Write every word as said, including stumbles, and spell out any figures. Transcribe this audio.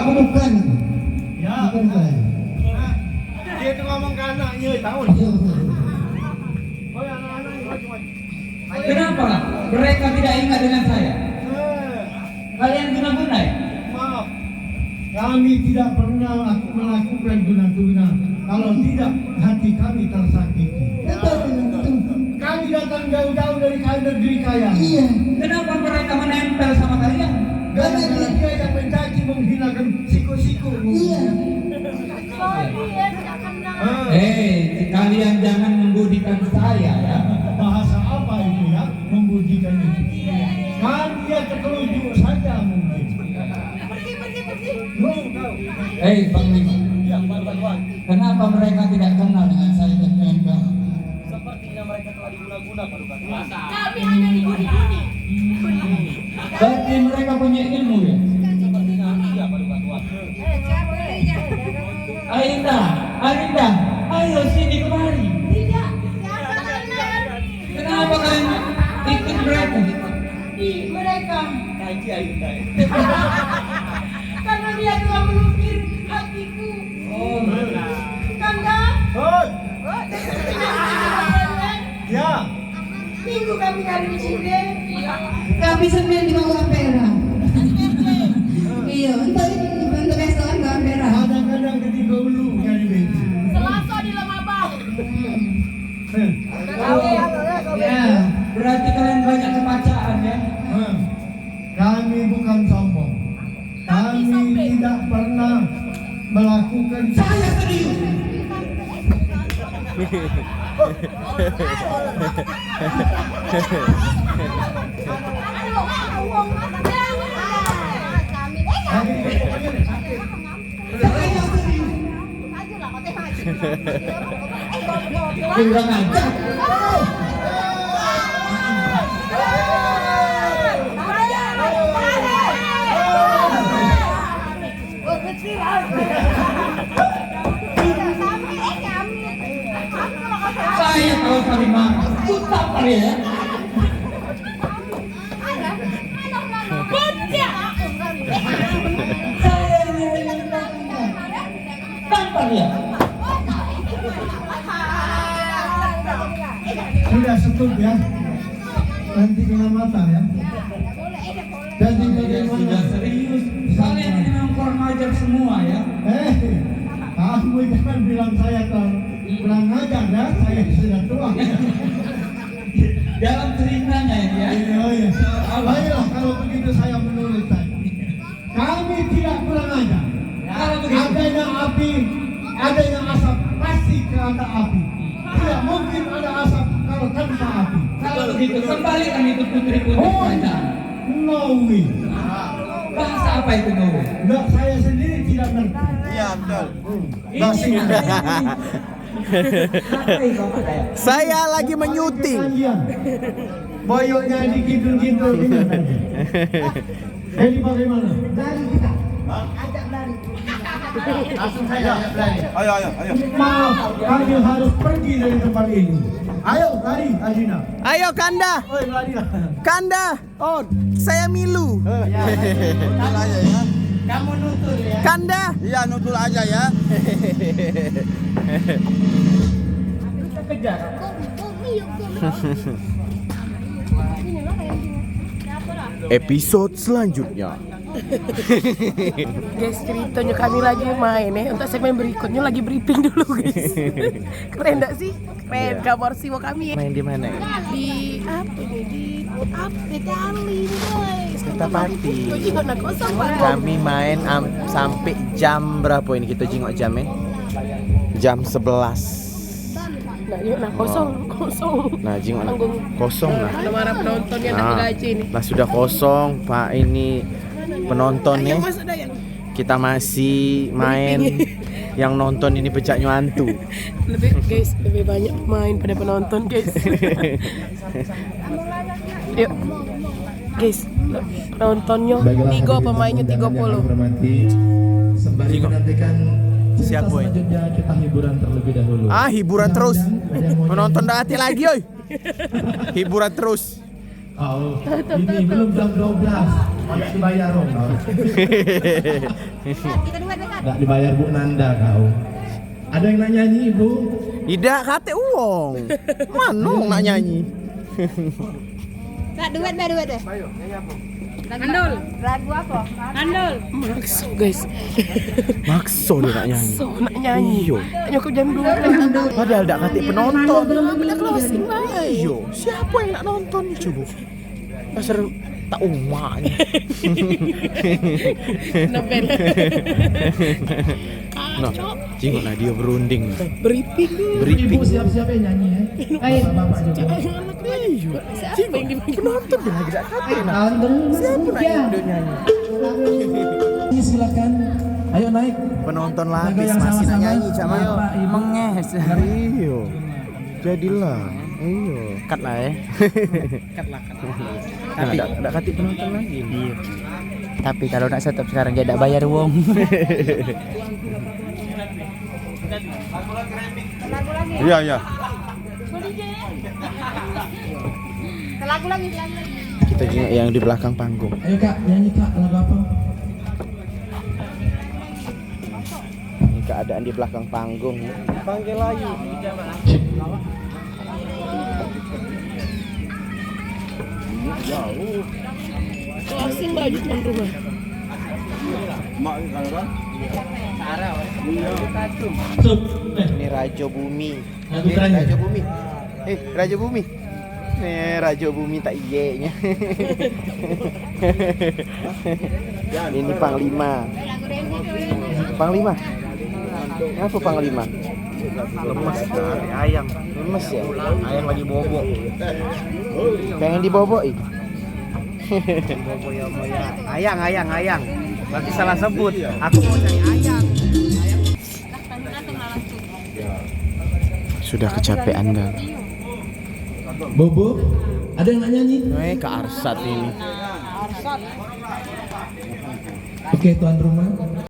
Bukan. Ya. Bukan saya. Dia tu ngomong ke anaknya, tahu. Iya, iya, iya. Oh, ya, anak-anak ni macam-macam. Kenapa mereka tidak ingat dengan saya? Eh. Kalian guna-guna ya? Maaf. Kami tidak pernah laku-, melakukan guna-guna kalau tidak hati kami tersakiti. Betul, betul. Kami datang jauh-jauh dari negeri kaya. Iya. Kenapa mereka menempel sama kalian? Gara-gara dia yang mencaci, menghinakan siku-siku. Iya. Sorry ya, tidak kenal. Eh, kalian jangan membudikan saya ya. Bahasa apa itu ya? Membudikan itu. Kan dia terkelujuk saja mungkin. Pergi, pergi, pergi. Lu tahu. Eh, Bang Lima. Ya, Pak Tuan. Kenapa mereka tidak kenal dengan saya dan kawan-kawan? Sepertinya mereka telah diguna-guna, Pak Tuan. Kami hanya diguni-guni. Berarti mereka punya ilmu ya? Sepertinya iya, Pak Tuan. Eh, siapa ya? Arinda, Arinda, ayo sini kemari. Tidak, siapa kalian? Kenapa kalian ikut mereka? Di mereka. Kaji Arinda ya. Karena dia telah melukir hatiku. Oh, benar. Kanda. Hoi. Ya. Minggu kami ngari di Cinde. Kami Senin di Bawah Ampera. Iya, untuk, untuk restoran Bawah Ampera. Kadang-kadang ketiga ulu ngari baju. Selasa di Lemabang. Hmm. Eh. Ya, berarti kalian banyak kepacaan ya. Hmm. Kami bukan sombong. Kami tidak pernah melakukan. Saya serius. Kurang ajar. Saya kalau tadi marah, tutup kali ya. Tampar dia. Sudah stop ya. Nanti kena mata ya. Jadi bagaimana? Sudah serius. Kalian ini memang kurang ajar semua ya. Eh, kamu jangan bilang saya kurang, kurang ajar ya. Saya sudah tua. Dalam ceritanya ya. Iya, iya. Baiklah kalau begitu saya menurut saja. Kami tidak kurang ajar. Kalau begitu. Adanya api, adanya asap, pasti ada api. Tidak mungkin ada asap kalau tanpa api. Kalau begitu, kembalikan itu putri-putri kerajaan. No way. Bahasa apa itu no way? Enggak, saya sendiri tidak ngerti. Iya, betul. Ini bahasa Inggris. Saya lagi menyuting. Boyoknya dikintul-kintul gini. Jadi bagaimana? Lari kita. Ajak lari. Langsung saja, ajak lari. Ayo, ayo, ayo. Maaf, kami harus pergi dari tempat ini. Ayo, lari, Ajina. Ayo, Kanda. Oi, lari lah. Kanda. Oh, saya milu. Nutul aja ya. Kamu nutul ya. Kanda. Iya, nutul aja ya. Episode selanjutnya. Guys, ceritanya kami lagi main ya. Untuk segmen berikutnya lagi briefing dulu, guys. Keren gak sih? Keren, iya. Gambar siwa kami ya. Main di mana? Di apa ini? Di apa kali ini, guys? Kertapati. Tuh, jingok nak kosong, Pak. Kami main am-, sampai jam berapa ini? Kita jingok jam ya. Jam sebelas. Nah, jingok nah kosong, kosong. Nah, jingok nah kosong nah. Ada marah penonton ya, nak gaji nih. Nah, sudah kosong, Pak, ini penonton nih. Ayo, masuk dah ya. Kita masih main. Yang nonton ini pecaknya hantu. Lebih, guys, lebih banyak pemain pada penonton, guys. Yuk. Guys, penontonnya tiga, pemainnya tiga puluh. Sembari menantikan cerita selanjutnya, kita hiburan terlebih dahulu. Ah, hiburan terus. Penonton dah hati lagi, oi. Hiburan terus. Kau, ini belum jam dua belas. Dak dibayar dong kau. Dak dibayar Bu Nanda kau. Ada yang nak nyanyi, Bu? Idak katek uwong. Mano nak nyanyi? Kak, duet deh, duet deh. Mandul. Lagu apa? Mandul. Makso, guys. Makso dia nak nyanyi. Makso nak nyanyi. Iyo. Nak nyokop jam dua. Padahal dak katik penonton. Bila closing, bae. Iyo. Siapo yang nak nonton ni, coba? Pasal tak umaknyo. Neben. Nah, jingoklah dio berunding. Briefing. Briefing. Ibu siap-siap ya nyanyi ya. Eh, bapak-bapak juga. Iyo. Siapo yang di penonton dia lagi dak katik nak. Siapo nak yang dak nyanyi? Ini silakan. Ayo naik. Penonton lah habis masih nak nyanyi, cak mano? Menges. Iyo. Jadilah. Iyo. Cut lah, eh. Cut lah, cut. Nah, tapi dak, dak katik penonton lagi. Iyo. Tapi kalau nak stop sekarang, dia dak bayar uwong. Iyo, iyo. Lagu lagi, lagu lagi. Kita jenguk yang di belakang panggung. Ayo, Kak, nyanyi, Kak, lagu apa? Ini keadaan di belakang panggung. Panggil lagi. Jauh. Closing baju tuan rumah. Mak ni kan? Ini Rajo Bumi. Ini Rajo Bumi. Eh, Rajo Bumi. Eh, Rajo Bumi tak iyeknyo. Ini Panglima. Panglima. Ngapa Panglima? Lemes, ayang. Lemes ya? Ayang lagi bobok. Pengen dibobok, ih. Dibobok ya, boya. Ayang, ayang, ayang. Berarti salah sebut. Aku mau cari ayang. Sudah kecapean dah. Bobo, ada yang nak nyanyi? Eh, Kak Arsat ini. Oke, tuan rumah.